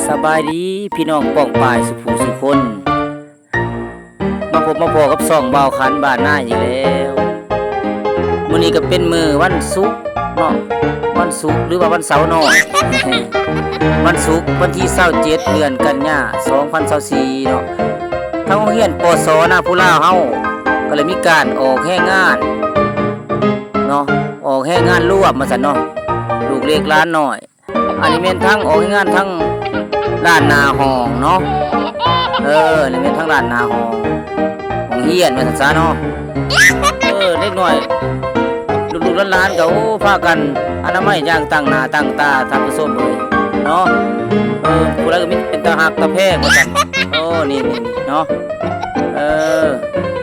ສະບາຍດີພີ່ນ້ອງປ້ອງປາຍສູ່ຜູ້ສູ່ຄົນ ມາພົບມາພໍ້ກັບຊ່ອງບ່າວຂັນບ້ານນາອີກແລ້ວ. ມື້ນີ້ກໍເປັນມື້ວັນສຸກເນາະ, ວັນສຸກ ຫຼືວ່າວັນເສົານ້ອຍ ວັນສຸກວັນທີຊາວເຈັດ ເດືອນກັນຍາ ສອງພັນຊາວສີ່ເນາະ. ທາງໂຮງຮຽນ ປສ ນາພູລາວເຮົາ ກໍເລີຍມີການອອກແຮງງານເນາະ, ອອກແຮງງານລວມວ່າຊັ້ນເນາະ, ລູກເລັກຫຼານນ້ອຍ. ອັນນີ້ແມ່ນທັງອອກແຮງງານທັງລ້ານໜ້າຫ້ອງເນາະ, ເອີ ນີ້ແມ່ນທັງລ້ານໜ້າຫ້ອງ ໂຮງຮຽນວ່າຊັ້ນຊະເນາະ. ເອີ ເດັກນ້ອຍ ລູກໆຫຼານໆ ກໍ ໂອ້ ພາກັນອະນາໄມຢ່າງຕັ້ງໜ້າຕັ້ງຕາ ທ່ານຜູ້ຊົມເອີຍເນາະ. ເອີ ຜູ້ໃດກໍມີເປັນຕາຮັກຕາແພງວ່າຊັ້ນ. ໂອ້ ນີ້ໆໆເນາະ, ເອີ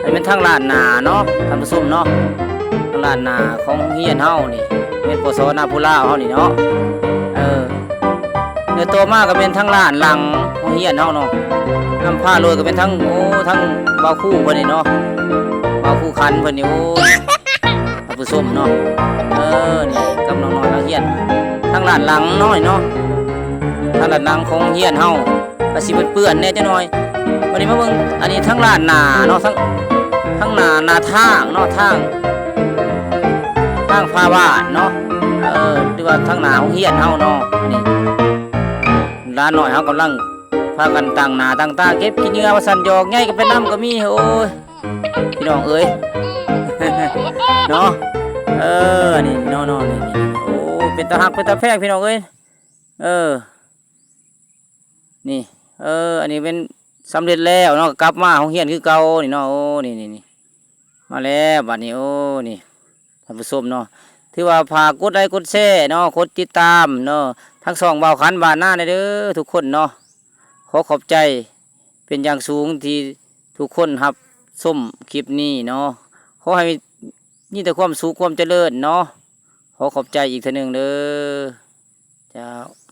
ອັນນີ້ແມ່ນທາງລ້ານໜ້າເນາະ ທ່ານຜູ້ຊົມເນາະ, ທາງລ້ານໜ້າຂອງໂຮງຮຽນເຮົານີ້ ແມ່ນ ປສ ນາພູລາວເຮົານີ້ເນາະ. ເອີ ແລ້ວຕໍ່ມາກໍແມ່ນທາງລ້ານຫຼັງໂຮງຮຽນເຮົາເນາະ, ນຳພາໂລຍກໍແມ່ນທາງ ໂອ້ ທາງບ່າວຄູເພິ່ນນີ້ເນາະ, ບ່າວຄູຂັນເພິ່ນນີ້ ໂອ້ ທ່ານຜູ້ຊົມເນາະ. ເອີ ນີ້ກັບນ້ອງນ້ອຍນັກຮຽນ ທາງລ້ານຫຼັງນ້ອຍເນາະ, ທາງດ້ານຫຼັງຂອງໂຮງຮຽນເຮົາ ກໍຊິເປື້ອນໆແດ່ຈັກໜ່ອຍ. ບັດນີ້ມາເບິ່ງ ອັນນີ້ທາງດ້ານໜ້າເນາະ, ທາງ ທາງໜ້າ ໜ້າທາງເນາະ, ທາງ ທາງພາບ້ານເນາະ, ເອີ ຫຼືວ່າທາງໜ້າໂຮງຮຽນເຮົາເນາະ. ນີ້ຫຼານນ້ອຍເຮົາກຳລັງພາກັນຕັ້ງໜ້າຕັ້ງຕາເກັບຂີ້ເຫຍື້ອວ່າຊັ້ນ, ຢອກໃຍກັນໄປນຳກໍມີ. ໂອ້ຍ ພີ່ນ້ອງເອີຍ ເນາະ, ເອີ ນີ້ເນາະ ເນາະ ນີ້ ນີ້ ໂອ້ ເປັນຕາຮັກເປັນຕາແພງ ພີ່ນ້ອງເອີຍ. ເອີ ນີ້ ເອີ ອັນນີ້ແມ່ນສຳເລັດແລ້ວເນາະ, ກັບມາໂຮງຮຽນຄືເກົ່ານີ້ເນາະ. ໂອ້ ນີ້ ນີ້ ນີ້ ມາແລ້ວບັດນີ້. ໂອ້ ນີ້ ທ່ານຜູ້ຊົມເນາະ, ຖືວ່າຝາກກົດໄລກົດແຊເນາະ, ກົດຕິດຕາມເນາະ ທາງຊ່ອງບ່າວຂັນບ້ານນາແດ່ເດີທຸກຄົນເນາະ. ຂໍຂອບໃຈເປັນຢ່າງສູງທີ່ທຸກຄົນຮັບຊົມຄລິບນີ້ເນາະ, ຂໍໃຫ້ມີແຕ່ຄວາມສຸກຄວາມຈະເລີນເນາະ. ຂໍຂອບໃຈອີກເທື່ອໜຶ່ງເດີ ເຈົ້າ.